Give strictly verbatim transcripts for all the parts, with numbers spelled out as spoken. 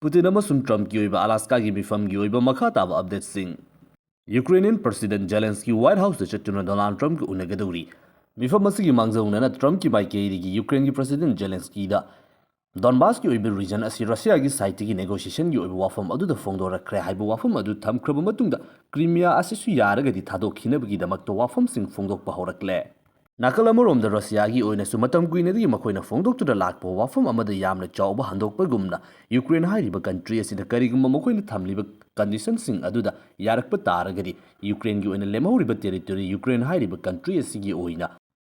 ꯄꯨꯇꯤꯟ ꯑꯃꯁꯨꯡ ꯇ꯭ꯔꯝꯞꯀꯤ ꯑꯣꯏꯕ ꯑꯂꯥꯁꯀꯥꯒꯤ ꯃꯤꯐꯝꯒꯤ ꯑꯣꯏꯕ ꯃꯈꯥ ꯇꯥꯕ ꯑꯞꯗꯦꯠꯁꯤꯡ꯫ ꯌꯨꯀ꯭ꯔꯦꯅꯤꯌꯟ ꯄ꯭ꯔꯁꯤꯗꯦꯟꯠ ꯖꯦꯂꯦꯟꯁꯀꯤ ꯋꯥꯏꯠ ꯍꯥꯎꯁꯇ ꯆꯠꯇꯨꯅ ꯗꯣꯅꯥꯜꯗ ꯇ꯭ꯔꯝꯞꯀ ꯎꯅꯒꯗꯧꯔꯤ꯫ ꯃꯤꯐꯝ ꯑꯁꯤꯒꯤ ꯃꯥꯡꯖꯧꯅꯅ ꯇ꯭ꯔꯝꯞꯀꯤ ꯃꯥꯏꯀꯩꯗꯒꯤ ꯌꯨꯀ꯭ꯔꯦꯟꯒꯤ ꯄ꯭ꯔꯁꯤꯗꯦꯟꯠ ꯖꯦꯂꯦꯟꯁꯀꯤꯗ ꯗꯣꯟꯕꯥꯁꯀꯤ ꯑꯣꯏꯕ ꯔꯤꯖꯟ ꯑꯁꯤ ꯔꯁꯤꯌꯥꯒꯤ ꯁꯥꯏꯠꯇꯒꯤ ꯅꯦꯒꯣꯁꯤꯌꯦꯁꯟꯒꯤ ꯑꯣꯏꯕ ꯋꯥꯐꯝ ꯑꯗꯨꯗ ꯐꯣꯡꯗꯣꯔꯛꯈ꯭ꯔꯦ ꯍꯥꯏꯕ ꯋꯥꯐꯝ ꯑꯗꯨ ꯊꯝꯈ꯭ꯔꯕ ꯃꯇꯨꯡꯗ, ꯀ꯭ꯔꯤꯃꯤꯌꯥ ꯑꯁꯤꯁꯨ ꯌꯥꯔꯒꯗꯤ ꯊꯥꯗꯣꯛꯈꯤꯅꯕꯒꯤꯗꯃꯛꯇ ꯋꯥꯐꯝꯁꯤꯡ ꯐꯣꯡꯗꯣꯛꯄ ꯍꯧꯔꯛꯂꯦ꯫ ꯅꯥꯀꯜ ꯑꯃꯔꯣꯝꯗ ꯔꯁꯤꯌꯥꯒꯤ ꯑꯣꯏꯅꯁꯨ ꯃꯇꯝ ꯀꯨꯏꯅꯗꯒꯤ ꯃꯈꯣꯏꯅ ꯐꯣꯡꯗꯣꯛꯇꯨꯅ ꯂꯥꯛꯄ ꯋꯥꯐꯝ ꯑꯃꯗ ꯌꯥꯝꯅ ꯆꯥꯎꯕ ꯍꯟꯗꯣꯛꯄꯒꯨꯝꯅ, ꯌꯨꯀ꯭ꯔꯦꯟ ꯍꯥꯏꯔꯤꯕ ꯀꯟꯇ꯭ꯔꯤ ꯑꯁꯤꯗ ꯀꯔꯤꯒꯨꯝꯕ ꯃꯈꯣꯏꯅ ꯊꯝꯂꯤꯕ ꯀꯟꯗꯤꯁꯟꯁꯤꯡ ꯑꯗꯨꯗ ꯌꯥꯔꯛꯄ ꯇꯥꯔꯒꯗꯤ, ꯌꯨꯀ꯭ꯔꯦꯟꯒꯤ ꯑꯣꯏꯅ ꯂꯦꯝꯍꯧꯔꯤꯕ ꯇꯦꯔꯤꯇꯣꯔꯤ ꯌꯨꯀ꯭ꯔꯦꯟ ꯍꯥꯏꯔꯤꯕ ꯀꯟꯇ꯭ꯔꯤ ꯑꯁꯤꯒꯤ ꯑꯣꯏꯅ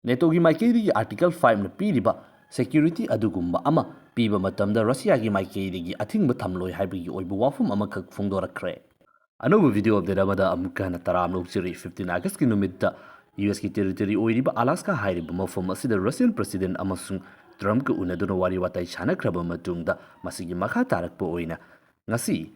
ꯅꯦꯇꯣꯒꯤ ꯃꯥꯏꯀꯩꯗꯒꯤ ꯑꯥꯔꯇꯤꯀꯜ ꯐꯥꯏꯚꯅ ꯄꯤꯔꯤꯕ ꯁꯦꯀ꯭ꯌꯨꯔꯤꯇꯤ ꯑꯗꯨꯒꯨꯝꯕ ꯑꯃ ꯄꯤꯕ ꯃꯇꯝꯗ ꯔꯁꯤꯌꯥꯒꯤ ꯃꯥꯏꯀꯩꯗꯒꯤ ꯑꯊꯤꯡꯕ ꯊꯝꯂꯣꯏ ꯍꯥꯏꯕꯒꯤ ꯑꯣꯏꯕ ꯋꯥꯐꯝ ꯑꯃꯈꯛ ꯐꯣꯡꯗꯣꯔꯛꯈ꯭ꯔꯦ꯫ ꯑꯅꯧꯕ ꯚꯤꯗꯤꯑꯣ ꯑꯞꯗꯦꯠ ꯑꯃꯗ ꯑꯃꯨꯛꯀ ꯍꯟꯅ ꯇꯔꯥꯝꯅ ꯑꯣꯛꯆꯔꯤ꯫ ꯐꯤꯐꯇꯤꯟ ꯑꯥꯒꯁꯀꯤ ꯅꯨꯃꯤꯠꯇ ꯌꯨ ꯑꯦꯁꯀꯤ ꯇꯦꯔꯤꯇꯣꯔꯤ ꯑꯣꯏꯔꯤꯕ ꯑꯂꯥꯁꯀꯥ ꯍꯥꯏꯔꯤꯕ ꯃꯐꯝ ꯑꯁꯤꯗ ꯔꯁꯤꯌꯟ ꯄ꯭ꯔꯁꯤꯗꯦꯟꯠ ꯑꯃꯁꯨꯡ ꯇ꯭ꯔꯝꯞꯀ ꯎꯅꯗꯨꯅ ꯋꯥꯔꯤ ꯋꯥꯇꯥꯏ ꯁꯥꯟꯅꯈ꯭ꯔꯕ ꯃꯇꯨꯡꯗ, ꯃꯁꯤꯒꯤ ꯃꯈꯥ ꯇꯥꯔꯛꯄ ꯑꯣꯏꯅ ꯉꯁꯤ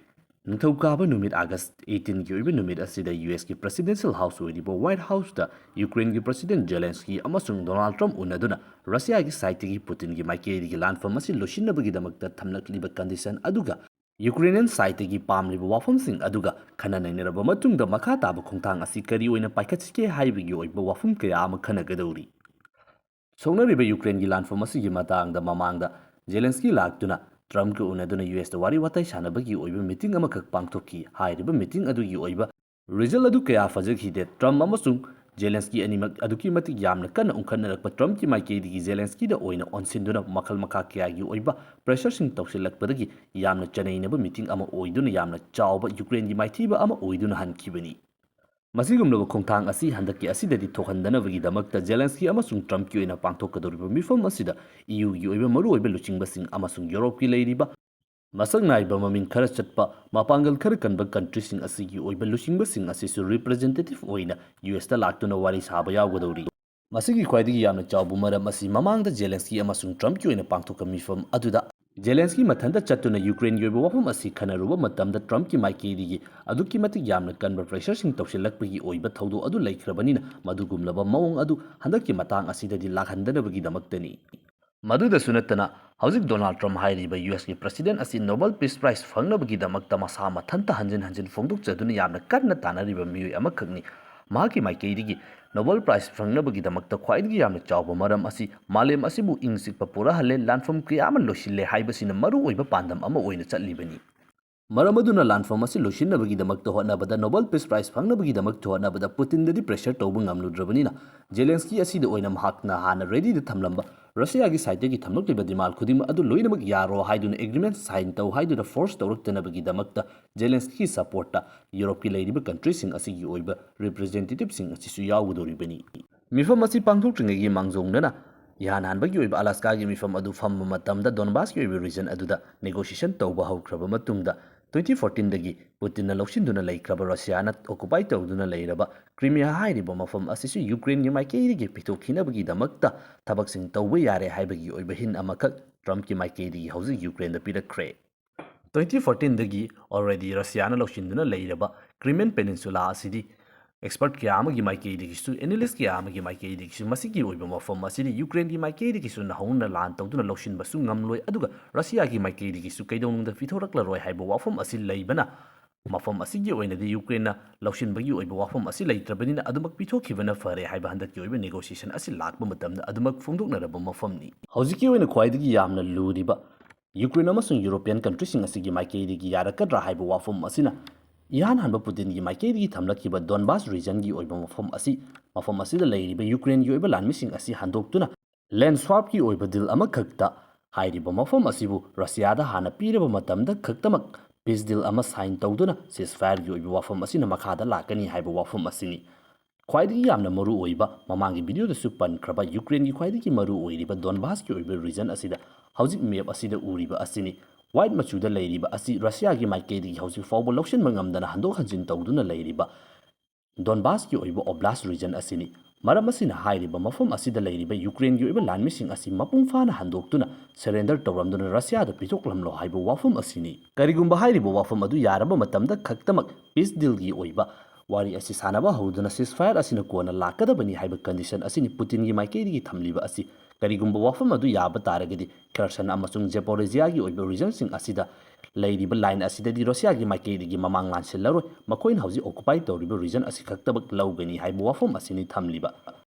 ꯅꯤꯡꯊꯧꯀꯥꯕ ꯅꯨꯃꯤꯠ, ꯑꯥꯒꯁ ꯑꯩꯠꯇꯤꯟꯒꯤ ꯑꯣꯏꯕ ꯅꯨꯃꯤꯠ ꯑꯁꯤꯗ ꯌꯨ ꯑꯦꯁꯀꯤ ꯄ꯭ꯔꯁꯤꯗꯦꯟꯁꯤꯌꯦꯜ ꯍꯥꯎꯁ ꯑꯣꯏꯔꯤꯕ ꯋꯥꯏꯠ ꯍꯥꯎꯁꯇ ꯌꯨꯀ꯭ꯔꯦꯟꯒꯤ ꯄ꯭ꯔꯁꯤꯗꯦꯟꯠ ꯖꯦꯂꯦꯟꯁꯀꯤ ꯑꯃꯁꯨꯡ ꯗꯣꯅꯥꯜꯗ ꯇ꯭ꯔꯝꯞ ꯎꯅꯗꯨꯅ ꯔꯁꯤꯌꯥꯒꯤ ꯁꯥꯏꯠꯇꯒꯤ ꯄꯨꯇꯤꯟꯒꯤ ꯃꯥꯏꯀꯩꯗꯒꯤ ꯂꯥꯟꯐꯝ ꯑꯁꯤ ꯂꯣꯏꯁꯤꯟꯅꯕꯒꯤꯗꯃꯛꯇ ꯊꯝꯂꯛꯂꯤꯕ ꯀꯟꯗꯤꯁꯟ ꯑꯗꯨꯒ ꯌꯨꯀ꯭ꯔꯦꯅꯤꯌꯟ ꯁꯥꯏꯠꯇꯒꯤ ꯄꯥꯝꯂꯤꯕ ꯋꯥꯐꯝꯁꯤꯡ ꯑꯗꯨꯒ ꯈꯟꯅ ꯅꯩꯅꯔꯕ ꯃꯇꯨꯡꯗ, ꯃꯈꯥ ꯇꯥꯕ ꯈꯣꯡꯊꯥꯡ ꯑꯁꯤ ꯀꯔꯤ ꯑꯣꯏꯅ ꯄꯥꯏꯈꯠꯁꯤꯒꯦ ꯍꯥꯏꯕꯒꯤ ꯑꯣꯏꯕ ꯋꯥꯐꯝ ꯀꯌꯥ ꯑꯃ ꯈꯟꯅꯒꯗꯧꯔꯤ꯫ ꯁꯣꯛꯅꯔꯤꯕ ꯌꯨꯀ꯭ꯔꯦꯟꯒꯤ ꯂꯥꯟꯐꯝ ꯑꯁꯤꯒꯤ ꯃꯇꯥꯡꯗ ꯃꯃꯥꯡꯗ ꯖꯦꯂꯦꯟꯁꯀꯤ ꯂꯥꯛꯇꯨꯅ ꯇ꯭ꯔꯝꯞꯀ ꯎꯅꯗꯨꯅ ꯌꯨ ꯑꯦꯁꯇ ꯋꯥꯔꯤ ꯋꯥꯇꯥꯏ ꯁꯥꯟꯅꯕꯒꯤ ꯑꯣꯏꯕ ꯃꯤꯇꯤꯡ ꯑꯃꯈꯛ ꯄꯥꯡꯊꯣꯛꯈꯤ꯫ ꯍꯥꯏꯔꯤꯕ ꯃꯤꯇꯤꯡ ꯑꯗꯨꯒꯤ ꯑꯣꯏꯕ ꯔꯤꯖꯜ ꯑꯗꯨ ꯀꯌꯥ ꯐꯖꯈꯤꯗꯦ꯫ ꯇ꯭ꯔꯝꯞ ꯑꯃꯁꯨꯡ ꯖꯦꯂꯦꯟꯁꯀꯤ ꯑꯅꯤꯃꯛ ꯑꯗꯨꯛꯀꯤ ꯃꯇꯤꯛ ꯌꯥꯝꯅ ꯀꯟꯅ ꯎꯪꯈꯠꯅꯔꯛꯄ ꯇ꯭ꯔꯝꯞꯀꯤ ꯃꯥꯏꯀꯩꯗꯒꯤ ꯖꯦꯂꯦꯟꯁꯀꯤꯗ ꯑꯣꯏꯅ ꯑꯣꯟꯁꯤꯟꯗꯨꯅ ꯃꯈꯜ ꯃꯈꯥ ꯀꯌꯥꯒꯤ ꯑꯣꯏꯕ ꯄ꯭ꯔꯦꯁꯔꯁꯤꯡ ꯇꯧꯁꯤꯜꯂꯛꯄꯗꯒꯤ ꯌꯥꯝꯅ ꯆꯅꯩꯅꯕ ꯃꯤꯇꯤꯡ ꯑꯃ ꯑꯣꯏꯗꯨꯅ ꯌꯥꯝꯅ ꯆꯥꯎꯕ ꯌꯨꯀ꯭ꯔꯦꯟꯒꯤ ꯃꯥꯏꯊꯤꯕ ꯑꯃ ꯑꯣꯏꯗꯨꯅ ꯍꯟꯈꯤꯕꯅꯤ꯫ ꯃꯁꯤꯒꯨꯝꯂꯕ ꯈꯣꯡꯊꯥꯡ ꯑꯁꯤ ꯍꯟꯗꯛꯀꯤ ꯑꯁꯤꯗꯗꯤ ꯊꯣꯛꯍꯟꯗꯅꯕꯒꯤꯗꯃꯛꯇ ꯖꯦꯂꯦꯟꯁꯀꯤ ꯑꯃꯁꯨꯡ ꯇ꯭ꯔꯝꯞꯀꯤ ꯑꯣꯏꯅ ꯄꯥꯡꯊꯣꯛꯀꯗꯧꯔꯤꯕ ꯃꯤꯐꯝ ꯑꯁꯤꯗ ꯏ ꯌꯨꯒꯤ ꯑꯣꯏꯕ ꯃꯔꯨꯑꯣꯏꯕ ꯂꯨꯆꯤꯡꯕꯁꯤꯡ ꯑꯃꯁꯨꯡ ꯌꯨꯔꯣꯞꯀꯤ ꯂꯩꯔꯤꯕ ꯃꯁꯛ ꯅꯥꯏꯕ ꯃꯃꯤꯡ ꯈꯔ ꯆꯠꯄ ꯃꯄꯥꯡꯒꯜ ꯈꯔ ꯀꯟꯕ ꯀꯟꯇ꯭ꯔꯤꯁꯤꯡ ꯑꯁꯤꯒꯤ ꯑꯣꯏꯕ ꯂꯨꯆꯤꯡꯕꯁꯤꯡ ꯑꯁꯤꯁꯨ ꯔꯤꯄ꯭ꯔꯖꯦꯟꯇꯦꯇꯤꯚ ꯑꯣꯏꯅ ꯌꯨ ꯑꯦꯁꯇ ꯂꯥꯛꯇꯨꯅ ꯋꯥꯔꯤ ꯁꯥꯕ ꯌꯥꯎꯒꯗꯧꯔꯤ꯫ ꯃꯁꯤꯒꯤ ꯈ꯭ꯋꯥꯏꯗꯒꯤ ꯌꯥꯝꯅ ꯆꯥꯎꯕ ꯃꯔꯝ ꯑꯁꯤ ꯃꯃꯥꯡꯗ ꯖꯦꯂꯦꯟꯁꯀꯤ ꯑꯃꯁꯨꯡ ꯇ꯭ꯔꯝꯞꯀꯤ ꯑꯣꯏꯅ ꯄꯥꯡꯊꯣꯛꯄ ꯃꯤꯐꯝ ꯑꯗꯨꯗ ꯖꯦꯂꯦꯟꯁꯀꯤ ꯃꯊꯟꯇ ꯆꯠꯇꯨꯅ ꯌꯨꯀ꯭ꯔꯦꯟꯒꯤ ꯑꯣꯏꯕ ꯋꯥꯐꯝ ꯑꯁꯤ ꯈꯟꯅꯔꯨꯕ ꯃꯇꯝꯗ ꯇ꯭ꯔꯝꯞꯀꯤ ꯃꯥꯏꯀꯩꯗꯒꯤ ꯑꯗꯨꯛꯀꯤ ꯃꯇꯤꯛ ꯌꯥꯝꯅ ꯀꯟꯕ ꯄ꯭ꯔꯦꯁꯔꯁꯤꯡ ꯇꯧꯁꯤꯜꯂꯛꯄꯒꯤ ꯑꯣꯏꯕ ꯊꯧꯗꯣꯛ ꯑꯗꯨ ꯂꯩꯈ꯭ꯔꯕꯅꯤꯅ, ꯃꯗꯨꯒꯨꯝꯂꯕ ꯃꯑꯣꯡ ꯑꯗꯨ ꯍꯟꯗꯛꯀꯤ ꯃꯇꯥꯡ ꯑꯁꯤꯗꯗꯤ ꯂꯥꯛꯍꯟꯗꯅꯕꯒꯤꯗꯃꯛꯇꯅꯤ꯫ ꯃꯗꯨꯗꯁꯨ ꯅꯠꯇꯅ, ꯍꯧꯖꯤꯛ ꯗꯣꯅꯥꯜꯗ ꯇ꯭ꯔꯝꯞ ꯍꯥꯏꯔꯤꯕ ꯌꯨ ꯑꯦꯁꯀꯤ ꯄ꯭ꯔꯁꯤꯗꯦꯟꯠ ꯑꯁꯤ ꯅꯣꯕꯦꯜ ꯄꯤꯁ ꯄ꯭ꯔꯥꯏꯖ ꯐꯪꯅꯕꯒꯤꯗꯃꯛꯇ ꯃꯁꯥ ꯃꯊꯟꯇ ꯍꯟꯖꯤꯟ ꯍꯟꯖꯤꯟ ꯐꯣꯡꯗꯣꯛꯆꯗꯨꯅ ꯌꯥꯝꯅ ꯀꯟꯅ ꯇꯥꯟꯅꯔꯤꯕ ꯃꯤꯑꯣꯏ ꯑꯃꯈꯛꯅꯤ꯫ ꯃꯍꯥꯛꯀꯤ ꯃꯥꯏꯀꯩꯗꯒꯤ ꯅꯣꯕꯦꯜ ꯄ꯭ꯔꯥꯏꯖ ꯐꯪꯅꯕꯒꯤꯗꯃꯛꯇ ꯈ꯭ꯋꯥꯏꯗꯒꯤ ꯌꯥꯝꯅ ꯆꯥꯎꯕ ꯃꯔꯝ ꯑꯁꯤ ꯃꯥꯂꯦꯝ ꯑꯁꯤꯕꯨ ꯏꯪ ꯆꯤꯛꯄ ꯄꯨꯔꯛꯍꯜꯂꯦ, ꯂꯥꯟꯐꯝ ꯀꯌꯥ ꯑꯃ ꯂꯣꯏꯁꯤꯜꯂꯦ ꯍꯥꯏꯕꯁꯤꯅ ꯃꯔꯨꯑꯣꯏꯕ ꯄꯥꯟꯗꯝ ꯑꯃ ꯑꯣꯏꯅ ꯆꯠꯂꯤꯕꯅꯤ꯫ ꯃꯔꯝ ꯑꯗꯨꯅ ꯂꯥꯟꯐꯝ ꯑꯁꯤ ꯂꯣꯏꯁꯤꯟꯅꯕꯒꯤꯗꯃꯛꯇ ꯍꯣꯠꯅꯕꯗ, ꯅꯣꯕꯦꯜ ꯄꯤꯁ ꯄ꯭ꯔꯥꯏꯖ ꯐꯪꯅꯕꯒꯤꯗꯃꯛꯇ ꯍꯣꯠꯅꯕꯗ ꯄꯨꯇꯤꯟꯗꯗꯤ ꯄ꯭ꯔꯦꯁꯔ ꯇꯧꯕ ꯉꯝꯂꯨꯗ꯭ꯔꯕꯅꯤꯅ, ꯖꯦꯂꯦꯟꯁꯀꯤ ꯑꯁꯤꯗ ꯑꯣꯏꯅ ꯃꯍꯥꯛꯅ ꯍꯥꯟꯅ ꯔꯦꯗꯤꯗ ꯊꯝꯂꯝꯕ ꯔꯁꯤꯌꯥꯒꯤ ꯁꯥꯏꯠꯇꯒꯤ ꯊꯝꯂꯛꯂꯤꯕ ꯗꯤꯃꯥꯟ ꯈꯨꯗꯤꯡꯃꯛ ꯑꯗꯨ ꯂꯣꯏꯅꯃꯛ ꯌꯥꯔꯣ ꯍꯥꯏꯗꯨꯅ ꯑꯦꯒ꯭ꯔꯤꯃꯦꯟꯠ ꯁꯥꯏꯟ ꯇꯧ ꯍꯥꯏꯗꯨꯅ ꯐꯣꯔꯁ ꯇꯧꯔꯛꯇꯅꯕꯒꯤꯗꯃꯛꯇ ꯖꯦꯂꯦꯟꯁꯀꯤꯒꯤ ꯁꯄꯣꯔꯠꯇ ꯌꯨꯔꯣꯞꯀꯤ ꯂꯩꯔꯤꯕ ꯀꯟꯇ꯭ꯔꯤꯁꯤꯡ ꯑꯁꯤꯒꯤ ꯑꯣꯏꯕ ꯔꯤꯄ꯭ꯔꯖꯦꯟꯇꯦꯇꯤꯚꯁꯤꯡ ꯑꯁꯤꯁꯨ ꯌꯥꯎꯒꯗꯧꯔꯤꯕꯅꯤ꯫ ꯃꯤꯐꯝ ꯑꯁꯤ ꯄꯥꯡꯊꯣꯛꯇ꯭ꯔꯤꯉꯩꯒꯤ ꯃꯥꯡꯖꯧꯅꯅ ꯏꯍꯥꯟ ꯍꯥꯟꯕꯒꯤ ꯑꯣꯏꯕ ꯑꯂꯥꯁꯀꯥꯒꯤ ꯃꯤꯐꯝ ꯑꯗꯨ ꯐꯝꯕ ꯃꯇꯝꯗ ꯗꯣꯟꯕꯥꯁꯀꯤ ꯑꯣꯏꯕ ꯔꯤꯖꯟ ꯑꯗꯨꯗ ꯅꯦꯒꯣꯁꯤꯌꯦꯁꯟ ꯇꯧꯕ ꯍꯧꯈ꯭ꯔꯕ ꯃꯇꯨꯡꯗ, ꯇ꯭ꯋꯦꯟꯇꯤ ꯐꯣꯔꯇꯤꯟꯗꯒꯤ ꯄꯨꯇꯤꯟꯅ ꯂꯧꯁꯤꯟꯗꯨꯅ ꯂꯩꯈ꯭ꯔꯕ ꯔꯁꯤꯌꯥꯅ ꯑꯣꯀꯨꯄꯥꯏ ꯇꯧꯗꯨꯅ ꯂꯩꯔꯕ ꯀ꯭ꯔꯤꯃꯤꯌꯥ ꯍꯥꯏꯔꯤꯕ ꯃꯐꯝ ꯑꯁꯤꯁꯨ ꯌꯨꯀ꯭ꯔꯦꯟꯒꯤ ꯃꯥꯏꯀꯩꯗꯒꯤ ꯄꯤꯊꯣꯛꯈꯤꯅꯕꯒꯤꯗꯃꯛꯇ ꯊꯕꯛꯁꯤꯡ ꯇꯧꯕ ꯌꯥꯔꯦ ꯍꯥꯏꯕꯒꯤ ꯑꯣꯏꯕ ꯍꯤꯟ ꯑꯃꯈꯛ ꯇ꯭ꯔꯝꯞꯀꯤ ꯃꯥꯏꯀꯩꯗꯒꯤ ꯍꯧꯖꯤꯛ ꯌꯨꯀ꯭ꯔꯦꯟꯗ ꯄꯤꯔꯛꯈ꯭ꯔꯦ꯫ ꯇ꯭ꯋꯦꯟꯇꯤ ꯐꯣꯔꯇꯤꯟꯗꯒꯤ already ꯔꯁꯤꯌꯥꯅ ꯂꯧꯁꯤꯟꯗꯨꯅ ꯂꯩꯔꯕ ꯀ꯭ꯔꯤꯃꯤꯌꯟ ꯄꯦꯅꯤꯟꯁꯨꯂꯥ ꯑꯁꯤꯗꯤ ꯑꯦꯛꯁꯄꯔꯠ ꯀꯌꯥ ꯑꯃꯒꯤ ꯃꯥꯏꯀꯩꯗꯒꯤꯁꯨ, ꯑꯦꯅꯥꯂꯤꯁ ꯀꯌꯥ ꯑꯃꯒꯤ ꯃꯥꯏꯀꯩꯗꯒꯤꯁꯨ ꯃꯁꯤꯒꯤ ꯑꯣꯏꯕ ꯃꯐꯝ ꯑꯁꯤꯗꯤ ꯌꯨꯀ꯭ꯔꯦꯟꯒꯤ ꯃꯥꯏꯀꯩꯗꯒꯤꯁꯨ ꯅꯧꯍꯧꯅꯅ ꯂꯥꯟ ꯇꯧꯗꯨꯅ ꯂꯧꯁꯤꯟꯕꯁꯨ ꯉꯝꯂꯣꯏ, ꯑꯗꯨꯒ ꯔꯁꯤꯌꯥꯒꯤ ꯃꯥꯏꯀꯩꯗꯒꯤꯁꯨ ꯀꯩꯗꯧꯅꯨꯡꯗ ꯄꯤꯊꯣꯔꯛꯂꯔꯣꯏ ꯍꯥꯏꯕ ꯋꯥꯐꯝ ꯑꯁꯤ ꯂꯩꯕꯅ, ꯃꯐꯝ ꯑꯁꯤꯒꯤ ꯑꯣꯏꯅꯗꯤ ꯌꯨꯀ꯭ꯔꯦꯟꯅ ꯂꯧꯁꯤꯟꯕꯒꯤ ꯑꯣꯏꯕ ꯋꯥꯐꯝ ꯑꯁꯤ ꯂꯩꯇ꯭ꯔꯕꯅꯤꯅ ꯑꯗꯨꯃꯛ ꯄꯤꯊꯣꯛꯈꯤꯕꯅ ꯐꯔꯦ ꯍꯥꯏꯕ ꯍꯟꯗꯛꯀꯤ ꯑꯣꯏꯕ ꯅꯦꯒꯣꯁꯤꯌꯦꯁꯟ ꯑꯁꯤ ꯂꯥꯛꯄ ꯃꯇꯝꯗ ꯑꯗꯨꯃꯛ ꯐꯣꯡꯗꯣꯛꯅꯔꯕ ꯃꯐꯝꯅꯤ꯫ ꯍꯧꯖꯤꯛꯀꯤ ꯑꯣꯏꯅ ꯈ꯭ꯋꯥꯏꯗꯒꯤ ꯌꯥꯝꯅ ꯂꯨꯔꯤꯕ ꯌꯨꯀ꯭ꯔꯦꯟ ꯑꯃꯁꯨꯡ ꯌꯨꯔꯣꯄꯤꯌꯟ ꯀꯟꯇ꯭ꯔꯤꯁꯤꯡ ꯑꯁꯤꯒꯤ ꯃꯥꯏꯀꯩꯗꯒꯤ ꯌꯥꯔꯛꯀꯗ꯭ꯔꯥ ꯍꯥꯏꯕ ꯋꯥꯐꯝ ꯑꯁꯤꯅ ꯏꯍꯥꯟ ꯍꯥꯟꯕ ꯄꯨꯇꯤꯟꯒꯤ ꯃꯥꯏꯀꯩꯗꯒꯤ ꯊꯝꯂꯛꯈꯤꯕ ꯗꯣꯟꯕꯥꯁ ꯔꯤꯖꯟꯒꯤ ꯑꯣꯏꯕ ꯃꯐꯝ ꯑꯁꯤ, ꯃꯐꯝ ꯑꯁꯤꯗ ꯂꯩꯔꯤꯕ ꯌꯨꯀ꯭ꯔꯦꯟꯒꯤ ꯑꯣꯏꯕ ꯂꯥꯟꯃꯤꯁꯤꯡ ꯑꯁꯤ ꯍꯟꯗꯣꯛꯇꯨꯅ ꯂꯦꯟ ꯁ꯭ꯋꯥꯞꯀꯤ ꯑꯣꯏꯕ ꯗꯤꯜ ꯑꯃꯈꯛꯇ ꯍꯥꯏꯔꯤꯕ ꯃꯐꯝ ꯑꯁꯤꯕꯨ ꯔꯁꯤꯌꯥꯗ ꯍꯥꯟꯅ ꯄꯤꯔꯕ ꯃꯇꯝꯗ ꯈꯛꯇꯃꯛ ꯄꯤꯁ ꯗꯤꯜ ꯑꯃ ꯁꯥꯏꯟ ꯇꯧꯗꯨꯅ ꯁꯤꯁꯐꯥꯌꯔꯒꯤ ꯑꯣꯏꯕ ꯋꯥꯐꯝ ꯑꯁꯤꯅ ꯃꯈꯥꯗ ꯂꯥꯛꯀꯅꯤ ꯍꯥꯏꯕ ꯋꯥꯐꯝ ꯑꯁꯤꯅꯤ꯫ ꯈ꯭ꯋꯥꯏꯗꯒꯤ ꯌꯥꯝꯅ ꯃꯔꯨ ꯑꯣꯏꯕ, ꯃꯃꯥꯡꯒꯤ ꯚꯤꯗꯤꯑꯣꯗꯁꯨ ꯄꯟꯈ꯭ꯔꯕ ꯌꯨꯀ꯭ꯔꯦꯟꯒꯤ ꯈ꯭ꯋꯥꯏꯗꯒꯤ ꯃꯔꯨ ꯑꯣꯏꯔꯤꯕ ꯗꯣꯟꯕꯥꯁꯀꯤ ꯑꯣꯏꯕ ꯔꯤꯖꯟ ꯑꯁꯤꯗ ꯍꯧꯖꯤꯛ ꯃꯦꯞ ꯑꯁꯤꯗ ꯎꯔꯤꯕ ꯑꯁꯤꯅꯤ꯫ ꯋꯥꯏꯠ ꯃꯆꯨꯗ ꯂꯩꯔꯤꯕ ꯑꯁꯤ ꯔꯁꯤꯌꯥꯒꯤ ꯃꯥꯏꯀꯩꯗꯒꯤ ꯍꯧꯖꯤꯛ ꯐꯥꯎꯕ ꯂꯧꯁꯤꯟꯕ ꯉꯝꯗꯅ ꯍꯟꯗꯣꯛ ꯍꯟꯖꯤꯟ ꯇꯧꯗꯨꯅ ꯂꯩꯔꯤꯕ ꯗꯣꯟꯕꯥꯁꯀꯤ ꯑꯣꯏꯕ ꯑꯣꯕ꯭ꯂꯥꯁ ꯔꯤꯖꯟ ꯑꯁꯤꯅꯤ꯫ ꯃꯔꯝ ꯑꯁꯤꯅ ꯍꯥꯏꯔꯤꯕ ꯃꯐꯝ ꯑꯁꯤꯗ ꯂꯩꯔꯤꯕ ꯌꯨꯀ꯭ꯔꯦꯟꯒꯤ ꯑꯣꯏꯕ ꯂꯥꯟꯃꯤꯁꯤꯡ ꯑꯁꯤ ꯃꯄꯨꯡ ꯐꯥꯅ ꯍꯟꯗꯣꯛꯇꯨꯅ ꯁꯔꯦꯟꯗꯔ ꯇꯧꯔꯝꯗꯨꯅ ꯔꯁꯤꯌꯥꯗ ꯄꯤꯊꯣꯛꯂꯝꯂꯣ ꯍꯥꯏꯕ ꯋꯥꯐꯝ ꯑꯁꯤꯅꯤ꯫ ꯀꯔꯤꯒꯨꯝꯕ ꯍꯥꯏꯔꯤꯕ ꯋꯥꯐꯝ ꯑꯗꯨ ꯌꯥꯔꯕ ꯃꯇꯝꯗ ꯈꯛꯇꯃꯛ ꯄꯤꯁ ꯗꯤꯜꯒꯤ ꯑꯣꯏꯕ ꯋꯥꯔꯤ ꯑꯁꯤ ꯁꯥꯟꯅꯕ ꯍꯧꯗꯨꯅ ꯁꯤꯁꯐꯥꯌꯔ ꯑꯁꯤꯅ ꯀꯣꯟꯅ ꯂꯥꯛꯀꯗꯕꯅꯤ ꯍꯥꯏꯕ ꯀꯟꯗꯤꯁꯟ ꯑꯁꯤꯅꯤ ꯄꯨꯇꯤꯟꯒꯤ ꯃꯥꯏꯀꯩꯗꯒꯤ ꯊꯝꯂꯤꯕ ꯑꯁꯤ꯫ ꯀꯔꯤꯒꯨꯝꯕ ꯋꯥꯐꯝ ꯑꯗꯨ ꯌꯥꯕ ꯇꯥꯔꯒꯗꯤ, ꯈꯔꯁꯟ ꯑꯃꯁꯨꯡ ꯖꯦꯄꯣꯔꯤꯖꯤꯌꯥꯒꯤ ꯑꯣꯏꯕ ꯔꯤꯖꯟꯁꯤꯡ ꯑꯁꯤꯗ ꯂꯩꯔꯤꯕ ꯂꯥꯏꯟ ꯑꯁꯤꯗꯗꯤ ꯔꯁꯤꯌꯥꯒꯤ ꯃꯥꯏꯀꯩꯗꯒꯤ ꯃꯃꯥꯡ ꯂꯥꯟꯁꯤꯜꯂꯔꯣꯏ꯫ ꯃꯈꯣꯏꯅ ꯍꯧꯖꯤꯛ ꯑꯣꯀꯨꯄꯥꯏ ꯇꯧꯔꯤꯕ ꯔꯤꯖꯟ ꯑꯁꯤ ꯈꯛꯇꯃꯛ ꯂꯧꯒꯅꯤ ꯍꯥꯏꯕ ꯋꯥꯐꯝ ꯑꯁꯤꯅꯤ ꯊꯝꯂꯤꯕ꯫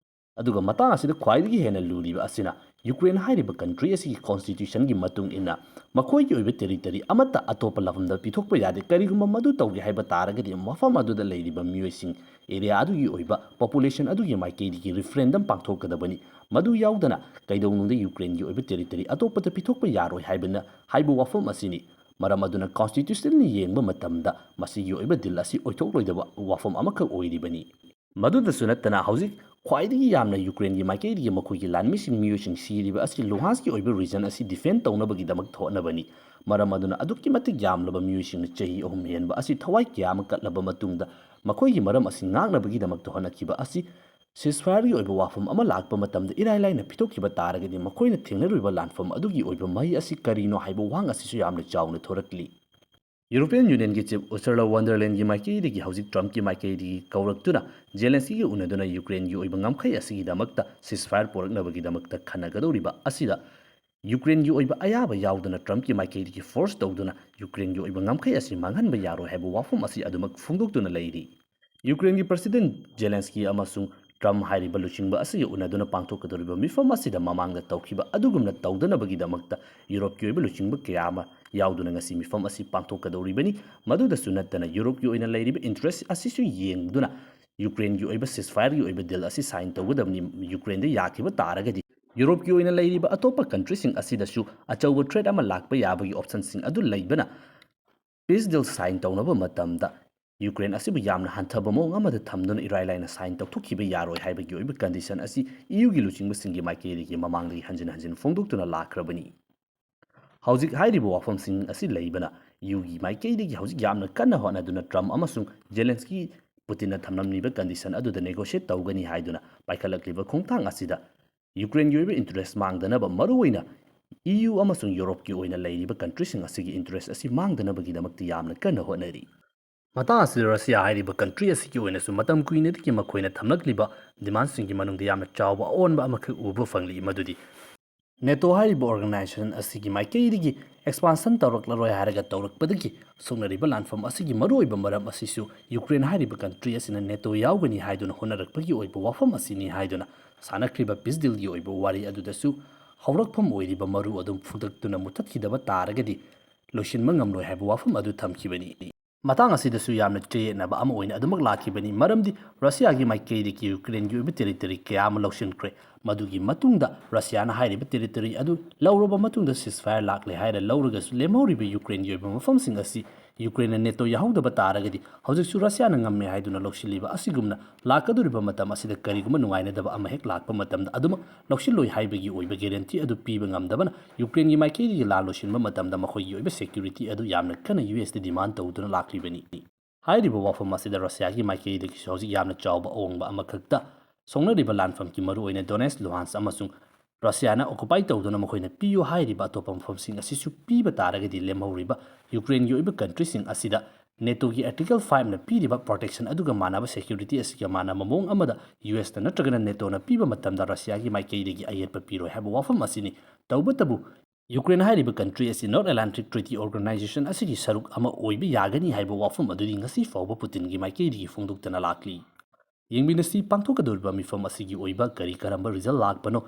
ꯑꯗꯨꯒ ꯃꯇꯥꯡ ꯑꯁꯤꯗ ꯈ꯭ꯋꯥꯏꯗꯒꯤ ꯍꯦꯟꯅ ꯂꯨꯔꯤꯕ ꯑꯁꯤꯅ, ꯌꯨꯀ꯭ꯔꯦꯟ ꯍꯥꯏꯔꯤꯕ ꯀꯟꯇ꯭ꯔꯤ ꯑꯁꯤꯒꯤ ꯀꯣꯟꯁꯇꯤꯇ꯭ꯌꯨꯁꯟꯒꯤ ꯃꯇꯨꯡ ꯏꯟꯅ ꯃꯈꯣꯏꯒꯤ ꯑꯣꯏꯕ ꯇꯦꯔꯤꯇꯔꯤ ꯑꯃꯠꯇ ꯑꯇꯣꯞꯄ ꯂꯝꯗ ꯄꯤꯊꯣꯛꯄ ꯌꯥꯗꯦ꯫ ꯀꯔꯤꯒꯨꯝꯕ ꯃꯗꯨ ꯇꯧꯒꯦ ꯍꯥꯏꯕ ꯇꯥꯔꯒꯗꯤ, ꯃꯐꯝ ꯑꯗꯨꯗ ꯂꯩꯔꯤꯕ ꯃꯤꯑꯣꯏꯁꯤꯡ, ꯑꯦꯔꯤꯌꯥ ꯑꯗꯨꯒꯤ ꯑꯣꯏꯕ ꯄꯣꯄꯨꯂꯦꯁꯟ ꯑꯗꯨꯒꯤ ꯃꯥꯏꯀꯩꯗꯒꯤ ꯔꯤꯐꯔꯦꯟꯗꯝ ꯄꯥꯡꯊꯣꯛꯀꯗꯕꯅꯤ꯫ ꯃꯗꯨ ꯌꯥꯎꯗꯅ ꯀꯩꯗꯧꯅꯨꯡꯗ ꯌꯨꯀ꯭ꯔꯦꯟꯒꯤ ꯑꯣꯏꯕ ꯇꯦꯔꯤꯇꯔꯤ ꯑꯇꯣꯞꯄꯗ ꯄꯤꯊꯣꯛꯄ ꯌꯥꯔꯣꯏ ꯍꯥꯏꯕꯅ, ꯍꯥꯏꯕ ꯋꯥꯐꯝ ꯑꯁꯤꯅꯤ꯫ ꯃꯔꯝ ꯑꯗꯨꯅ ꯀꯣꯟꯁꯇꯤꯇ꯭ꯌꯨꯁꯟꯅ ꯌꯦꯡꯕ ꯃꯇꯝꯗ ꯃꯁꯤꯒꯤ ꯑꯣꯏꯕ ꯗꯤꯜ ꯑꯁꯤ ꯑꯣꯏꯊꯣꯛꯂꯣꯏꯗꯕ ꯋꯥꯐꯝ ꯑꯃꯈꯛ ꯑꯣꯏꯔꯤꯕꯅꯤ꯫ ꯃꯗꯨꯗꯁꯨ ꯅꯠꯇꯅ, ꯍꯧꯖꯤꯛ ꯈ꯭ꯋꯥꯏꯗꯒꯤ ꯌꯥꯝꯅ ꯌꯨꯀ꯭ꯔꯦꯟꯒꯤ ꯃꯥꯏꯀꯩꯗꯒꯤ ꯃꯈꯣꯏꯒꯤ ꯂꯥꯟꯃꯤꯁꯤꯡ, ꯃꯤꯑꯣꯏꯁꯤꯡ ꯁꯤꯔꯤꯕ ꯑꯁꯤ ꯂꯨꯍꯥꯟꯁꯀꯤ ꯑꯣꯏꯕ ꯔꯤꯖꯟ ꯑꯁꯤ ꯗꯤꯐꯦꯟ ꯇꯧꯅꯕꯒꯤꯗꯃꯛꯇ ꯍꯣꯠꯅꯕꯅꯤ꯫ ꯃꯔꯝ ꯑꯗꯨꯅ ꯑꯗꯨꯛꯀꯤ ꯃꯇꯤꯛ ꯌꯥꯝꯂꯕ ꯃꯤꯑꯣꯏꯁꯤꯡꯅ ꯆꯍꯤ ꯑꯍꯨꯝ ꯍꯦꯟꯕ ꯑꯁꯤ ꯊꯋꯥꯏ ꯀꯌꯥ ꯑꯃ ꯀꯠꯂꯕ ꯃꯇꯨꯡꯗ, ꯃꯈꯣꯏꯒꯤ ꯃꯔꯝ ꯑꯁꯤ ꯉꯥꯛꯅꯕꯒꯤꯗꯃꯛꯇ ꯍꯣꯠꯅꯈꯤꯕ ꯑꯁꯤ ceasefire-ꯒꯤ ꯑꯣꯏꯕ ꯋꯥꯐꯝ ꯑꯃ ꯂꯥꯛꯄ ꯃꯇꯝꯗ ꯏꯔꯥꯏ ꯂꯥꯏꯅ ꯄꯤꯊꯣꯛꯈꯤꯕ ꯇꯥꯔꯒꯗꯤ, ꯃꯈꯣꯏꯅ ꯊꯦꯡꯅꯔꯨꯕ ꯂꯥꯟꯐꯝ ꯑꯗꯨꯒꯤ ꯑꯣꯏꯕ ꯃꯍꯩ ꯑꯁꯤ ꯀꯔꯤꯅꯣ ꯍꯥꯏꯕ ꯋꯥꯍꯪ ꯑꯁꯤꯁꯨ ꯌꯥꯝꯅ ꯆꯥꯎꯅ ꯊꯣꯔꯛꯂꯤ꯫ ꯌꯨꯔꯣꯄꯤꯌꯟ ꯌꯨꯅꯤꯌꯟꯒꯤ ꯆꯤꯐ ꯎꯔꯁꯨꯂꯥ ꯋꯥꯟ ꯗꯔ ꯂꯦꯟꯒꯤ ꯃꯥꯏꯀꯩꯗꯒꯤ ꯍꯧꯖꯤꯛ ꯇ꯭ꯔꯝꯞꯀꯤ ꯃꯥꯏꯀꯩꯗꯒꯤ ꯀꯧꯔꯛꯇꯨꯅ ꯖꯦꯂꯦꯟꯁꯀꯤꯒ ꯎꯅꯗꯨꯅ ꯌꯨꯀ꯭ꯔꯦꯟꯒꯤ ꯑꯣꯏꯕ ꯉꯝꯈꯩ ꯑꯁꯤꯒꯤꯗꯃꯛꯇ ceasefire ꯄꯨꯔꯛꯅꯕꯒꯤꯗꯃꯛꯇ ꯈꯟꯅꯒꯗꯧꯔꯤꯕ ꯑꯁꯤꯗ ꯌꯨꯀ꯭ꯔꯦꯟꯒꯤ ꯑꯣꯏꯕ ꯑꯌꯥꯕ ꯌꯥꯎꯗꯅ ꯇ꯭ꯔꯝꯞꯀꯤ ꯃꯥꯏꯀꯩꯗꯒꯤ ꯐꯣꯔꯁ ꯇꯧꯗꯨꯅ ꯌꯨꯀ꯭ꯔꯦꯟꯒꯤ ꯑꯣꯏꯕ ꯉꯝꯈꯩ ꯑꯁꯤ ꯃꯥꯡꯍꯟꯕ ꯌꯥꯔꯣꯏ ꯍꯥꯏꯕ ꯋꯥꯐꯝ ꯑꯁꯤ ꯑꯗꯨꯃꯛ ꯐꯣꯡꯗꯣꯛꯇꯨꯅ ꯂꯩꯔꯤ꯫ ꯌꯨꯀ꯭ꯔꯦꯟꯒꯤ ꯄ꯭ꯔꯁꯤꯗꯦꯟꯠ ꯖꯦꯂꯦꯟꯁꯀꯤ ꯑꯃꯁꯨꯡ ꯇ꯭ꯔꯝꯞ ꯍꯥꯏꯔꯤꯕ ꯂꯨꯆꯤꯡꯕ ꯑꯁꯤꯒ ꯎꯅꯗꯨꯅ ꯄꯥꯡꯊꯣꯛꯀꯗꯧꯔꯤꯕ ꯃꯤꯐꯝ ꯑꯁꯤꯗ ꯃꯃꯥꯡꯗ ꯇꯧꯈꯤꯕ ꯑꯗꯨꯒꯨꯝꯅ ꯇꯧꯗꯅꯕꯒꯤꯗꯃꯛꯇ ꯌꯨꯔꯣꯞꯀꯤ ꯑꯣꯏꯕ ꯂꯨꯆꯤꯡꯕ ꯀꯌꯥ ꯑꯃ ꯌꯥꯎꯗꯨꯅ ꯉꯁꯤ ꯃꯤꯐꯝ ꯑꯁꯤ ꯄꯥꯡꯊꯣꯛꯀꯗꯧꯔꯤꯕꯅꯤ꯫ ꯃꯗꯨꯗꯁꯨ ꯅꯠꯇꯅ ꯌꯨꯔꯣꯞꯀꯤ ꯑꯣꯏꯅ ꯂꯩꯔꯤꯕ ꯏꯟꯇꯔꯦꯁ ꯑꯁꯤꯁꯨ ꯌꯦꯡꯗꯨꯅ ꯌꯨꯀ꯭ꯔꯦꯟꯒꯤ ꯑꯣꯏꯕ ceasefire-ꯒꯤ ꯑꯣꯏꯕ ꯗꯤꯜ ꯑꯁꯤ ꯁꯥꯏꯟ ꯇꯧꯒꯗꯕꯅꯤ꯫ ꯌꯨꯀ꯭ꯔꯦꯟꯗ ꯌꯥꯈꯤꯕ ꯇꯥꯔꯒꯗꯤ ꯌꯨꯔꯣꯞꯀꯤ ꯑꯣꯏꯅ ꯂꯩꯔꯤꯕ ꯑꯇꯣꯞꯄ ꯀꯟꯇ꯭ꯔꯤꯁꯤꯡ ꯑꯁꯤꯗꯁꯨ ꯑꯆꯧꯕ ꯊ꯭ꯔꯦꯠ ꯑꯃ ꯂꯥꯛꯄ ꯌꯥꯕꯒꯤ ꯑꯣꯞꯁꯟꯁꯤꯡ ꯑꯗꯨ ꯂꯩꯕꯅ ꯄꯤꯁ ꯗꯤꯜ ꯁꯥꯏꯟ ꯇꯧꯅꯕ ꯃꯇꯝꯗ ꯌꯨꯀ꯭ꯔꯦꯟ ꯑꯁꯤꯕꯨ ꯌꯥꯝꯅ ꯍꯟꯊꯕ ꯃꯑꯣꯡ ꯑꯃꯗ ꯊꯝꯗꯨꯅ ꯏꯔꯥꯏ ꯂꯥꯏꯅ ꯁꯥꯏꯟ ꯇꯧꯊꯣꯛꯈꯤꯕ ꯌꯥꯔꯣꯏ ꯍꯥꯏꯕꯒꯤ ꯑꯣꯏꯕ ꯀꯟꯗꯤꯁꯟ ꯑꯁꯤ ꯏ ꯌꯨꯒꯤ ꯂꯨꯆꯤꯡꯕꯁꯤꯡꯒꯤ ꯃꯥꯏꯀꯩꯗꯒꯤ ꯃꯃꯥꯡꯗꯒꯤ ꯍꯟꯖꯤꯟ ꯍꯟꯖꯤꯟ ꯐꯣꯡꯗꯣꯛꯇꯨꯅ ꯂꯥꯛꯈ꯭ꯔꯕꯅꯤ꯫ ꯍꯧꯖꯤꯛ ꯍꯥꯏꯔꯤꯕ ꯋꯥꯐꯝꯁꯤꯡ ꯑꯁꯤ ꯂꯩꯕꯅ ꯏ ꯌꯨꯒꯤ ꯃꯥꯏꯀꯩꯗꯒꯤ ꯍꯧꯖꯤꯛ ꯌꯥꯝꯅ ꯀꯟꯅ ꯍꯣꯠꯅꯗꯨꯅ ꯇ꯭ꯔꯝꯞ ꯑꯃꯁꯨꯡ ꯖꯦꯂꯦꯟꯁꯀꯤ ꯄꯨꯇꯤꯟꯅ ꯊꯝꯂꯝꯂꯤꯕ ꯀꯟꯗꯤꯁꯟ ꯑꯗꯨꯗ ꯅꯦꯒꯣꯁꯤꯌꯦꯠ ꯇꯧꯒꯅꯤ ꯍꯥꯏꯗꯨꯅ ꯄꯥꯏꯈꯠꯂꯛꯂꯤꯕ ꯈꯣꯡꯊꯥꯡ ꯑꯁꯤꯗ ꯌꯨꯀ꯭ꯔꯦꯟꯒꯤ ꯑꯣꯏꯕ ꯏꯟꯇꯔꯦꯁ ꯃꯥꯡꯗꯅꯕ, ꯃꯔꯨꯑꯣꯏꯅ ꯏ ꯌꯨ ꯑꯃꯁꯨꯡ ꯌꯨꯔꯣꯞꯀꯤ ꯑꯣꯏꯅ ꯂꯩꯔꯤꯕ ꯀꯟꯇ꯭ꯔꯤꯁꯤꯡ ꯑꯁꯤꯒꯤ ꯏꯟꯇꯔꯦꯁ ꯑꯁꯤ ꯃꯥꯡꯗꯅꯕꯒꯤꯗꯃꯛꯇ ꯌꯥꯝꯅ ꯀꯟꯅ ꯍꯣꯠꯅꯔꯤ꯫ ꯃꯇꯥꯡ ꯑꯁꯤꯗ ꯔꯁꯤꯌꯥ ꯍꯥꯏꯔꯤꯕ ꯀꯟꯇ꯭ꯔꯤ ꯑꯁꯤꯒꯤ ꯑꯣꯏꯅꯁꯨ ꯃꯇꯝ ꯀꯨꯏꯅꯗꯒꯤ ꯃꯈꯣꯏꯅ ꯊꯝꯂꯛꯂꯤꯕ ꯗꯤꯃꯥꯟꯁꯤꯡꯒꯤ ꯃꯅꯨꯡꯗ ꯌꯥꯝꯅ ꯆꯥꯎꯕ ꯑꯑꯣꯟꯕ ꯑꯃꯈꯛ ꯎꯕ ꯐꯪꯂꯤ, ꯃꯗꯨꯗꯤ ꯅꯦꯇꯣ ꯍꯥꯏꯔꯤꯕ ꯑꯣꯔꯒꯅꯥꯏꯖꯦꯁꯟ ꯑꯁꯤꯒꯤ ꯃꯥꯏꯀꯩꯗꯒꯤ ꯑꯦꯛꯁꯄꯥꯟꯁꯟ ꯇꯧꯔꯛꯂꯔꯣꯏ ꯍꯥꯏꯔꯒ ꯇꯧꯔꯛꯄꯗꯒꯤ ꯁꯣꯛꯅꯔꯤꯕ ꯂꯥꯟꯐꯝ ꯑꯁꯤꯒꯤ ꯃꯔꯨꯑꯣꯏꯕ ꯃꯔꯝ ꯑꯁꯤꯁꯨ ꯌꯨꯀ꯭ꯔꯦꯟ ꯍꯥꯏꯔꯤꯕ ꯀꯟꯇ꯭ꯔꯤ ꯑꯁꯤꯅ ꯅꯦꯇꯣ ꯌꯥꯎꯒꯅꯤ ꯍꯥꯏꯗꯨꯅ ꯍꯣꯠꯅꯔꯛꯄꯒꯤ ꯑꯣꯏꯕ ꯋꯥꯐꯝ ꯑꯁꯤꯅꯤ ꯍꯥꯏꯗꯨꯅ ꯁꯥꯟꯅꯈ꯭ꯔꯤꯕ ꯄꯤꯁ ꯗꯤꯜꯒꯤ ꯑꯣꯏꯕ ꯋꯥꯔꯤ ꯑꯗꯨꯗꯁꯨ ꯍꯧꯔꯛꯐꯝ ꯑꯣꯏꯔꯤꯕ ꯃꯔꯨ ꯑꯗꯨꯝ ꯐꯨꯗꯛꯇꯨꯅ ꯃꯨꯊꯠꯈꯤꯗꯕ ꯇꯥꯔꯒꯗꯤ ꯂꯣꯏꯁꯤꯟꯕ ꯉꯝꯂꯣꯏ ꯍꯥꯏꯕ ꯋꯥꯐꯝ ꯑꯗꯨ ꯊꯝꯈꯤꯕꯅꯤ꯫ ꯃꯇꯥꯡ ꯑꯁꯤꯗꯁꯨ ꯌꯥꯝꯅ ꯆꯌꯦꯠꯅꯕ ꯑꯃ ꯑꯣꯏꯅ ꯑꯗꯨꯃꯛ ꯂꯥꯛꯈꯤꯕꯅꯤ, ꯃꯔꯝꯗꯤ ꯔꯁꯤꯌꯥꯒꯤ ꯃꯥꯏꯀꯩꯗꯒꯤ ꯌꯨꯀ꯭ꯔꯦꯟꯒꯤ ꯑꯣꯏꯕ ꯇꯦꯔꯤꯇꯣꯔꯤ ꯀꯌꯥ ꯑꯃ ꯂꯧꯁꯤꯟꯈ꯭ꯔꯦ꯫ ꯃꯗꯨꯒꯤ ꯃꯇꯨꯡꯗ ꯔꯁꯤꯌꯥꯅ ꯍꯥꯏꯔꯤꯕ ꯇꯦꯔꯤꯇꯣꯔꯤ ꯑꯗꯨ ꯂꯧꯔꯕ ꯃꯇꯨꯡꯗ ceasefire ꯂꯥꯛꯂꯦ ꯍꯥꯏꯔ ꯂꯧꯔꯒꯁꯨ, ꯂꯦꯝꯍꯧꯔꯤꯕ ꯌꯨꯀ꯭ꯔꯦꯟꯒꯤ ꯑꯣꯏꯕ ꯃꯐꯝꯁꯤꯡ ꯑꯁꯤ ꯌꯨꯀ꯭ꯔꯦꯟꯅ ꯅꯦꯇꯣ ꯌꯥꯍꯧꯗꯕ ꯇꯥꯔꯒꯗꯤ ꯍꯧꯖꯤꯛꯁꯨ ꯔꯁꯤꯌꯥꯅ ꯉꯝꯃꯦ ꯍꯥꯏꯗꯨꯅ ꯂꯧꯁꯤꯜꯂꯤꯕ ꯑꯁꯤꯒꯨꯝꯅ ꯂꯥꯛꯀꯗꯧꯔꯤꯕ ꯃꯇꯝ ꯑꯁꯤꯗ ꯀꯔꯤꯒꯨꯝꯕ ꯅꯨꯡꯉꯥꯏꯅꯗꯕ ꯑꯃ ꯍꯦꯛ ꯂꯥꯛꯄ ꯃꯇꯝꯗ ꯑꯗꯨꯃꯛ ꯂꯧꯁꯤꯜꯂꯣꯏ ꯍꯥꯏꯕꯒꯤ ꯑꯣꯏꯕ ꯒꯦꯔꯦꯟꯇꯤ ꯑꯗꯨ ꯄꯤꯕ ꯉꯝꯗꯕꯅ ꯌꯨꯀ꯭ꯔꯦꯟꯒꯤ ꯃꯥꯏꯀꯩꯗꯒꯤ ꯂꯥꯟ ꯂꯣꯏꯁꯤꯟꯕ ꯃꯇꯝꯗ ꯃꯈꯣꯏꯒꯤ ꯑꯣꯏꯕ ꯁꯦꯀ꯭ꯌꯨꯔꯤꯇꯤ ꯑꯗꯨ ꯌꯥꯝꯅ ꯀꯟꯅ ꯌꯨ ꯑꯦꯁꯇ ꯗꯤꯃꯥꯟ ꯇꯧꯗꯨꯅ ꯂꯥꯛꯂꯤꯕꯅꯤ꯫ ꯍꯥꯏꯔꯤꯕ ꯋꯥꯐꯝ ꯑꯁꯤꯗ ꯔꯁꯤꯌꯥꯒꯤ ꯃꯥꯏꯀꯩꯗꯒꯤꯁꯨ ꯍꯧꯖꯤꯛ ꯌꯥꯝꯅ ꯆꯥꯎꯕ ꯑꯑꯣꯟꯕ ꯑꯃꯈꯛꯇ ꯁꯣꯛꯅꯔꯤꯕ ꯂꯥꯟꯐꯝꯒꯤ ꯃꯔꯨꯑꯣꯏꯅ ꯗꯣꯅꯦꯁ, ꯂꯨꯍꯥꯟꯁ ꯑꯃꯁꯨꯡ ꯔꯁꯤꯌꯥꯅ ꯑꯣꯀꯨꯄꯥꯏ ꯇꯧꯗꯨꯅ ꯃꯈꯣꯏꯅ ꯄꯤꯌꯨ ꯍꯥꯏꯔꯤꯕ ꯑꯇꯣꯞꯄ ꯃꯐꯝꯁꯤꯡ ꯑꯁꯤꯁꯨ ꯄꯤꯕ ꯇꯥꯔꯒꯗꯤ ꯂꯦꯝꯍꯧꯔꯤꯕ ꯌꯨꯀ꯭ꯔꯦꯟꯒꯤ ꯑꯣꯏꯕ ꯀꯟꯇ꯭ꯔꯤꯁꯤꯡ ꯑꯁꯤꯗ ꯅꯦꯇꯣꯒꯤ ꯑꯥꯔꯇꯤꯀꯜ ꯐꯥꯏꯚꯅ ꯄꯤꯔꯤꯕ ꯄ꯭ꯔꯣꯇꯦꯛꯁꯟ ꯑꯗꯨꯒ ꯃꯥꯟꯅꯕ, ꯁꯦꯀ꯭ꯌꯨꯔꯤꯇꯤ ꯑꯁꯤꯒ ꯃꯥꯟꯅꯕ ꯃꯑꯣꯡ ꯑꯃꯗ ꯌꯨ ꯑꯦꯁꯅ ꯅꯠꯇ꯭ꯔꯒꯅ ꯅꯦꯇꯣꯅ ꯄꯤꯕ ꯃꯇꯝꯗ ꯔꯁꯤꯌꯥꯒꯤ ꯃꯥꯏꯀꯩꯗꯒꯤ ꯑꯌꯦꯠꯄ ꯄꯤꯔꯣꯏ ꯍꯥꯏꯕ ꯋꯥꯐꯝ ꯑꯁꯤꯅꯤ꯫ ꯇꯧꯕꯇꯕꯨ ꯌꯨꯀ꯭ꯔꯦꯟ ꯍꯥꯏꯔꯤꯕ ꯀꯟꯇ꯭ꯔꯤ ꯑꯁꯤ North Atlantic Treaty Organization ꯑꯁꯤꯒꯤ ꯁꯔꯨꯛ ꯑꯃ ꯑꯣꯏꯕ ꯌꯥꯒꯅꯤ ꯍꯥꯏꯕ ꯋꯥꯐꯝ ꯑꯗꯨꯗꯤ ꯉꯁꯤ ꯐꯥꯎꯕ ꯄꯨꯇꯤꯟꯒꯤ ꯃꯥꯏꯀꯩꯗꯒꯤ ꯐꯣꯡꯗꯣꯛꯇꯅ ꯂꯥꯛꯂꯤ꯫ ꯌꯦꯡꯃꯤꯟꯅꯁꯤ, ꯄꯥꯡꯊꯣꯛꯀꯗꯧꯔꯤꯕ ꯃꯤꯐꯝ ꯑꯁꯤꯒꯤ ꯑꯣꯏꯕ ꯀꯔꯤ ꯀꯔꯝꯕ ꯔꯤꯖꯜ ꯂꯥꯛꯄꯅꯣ,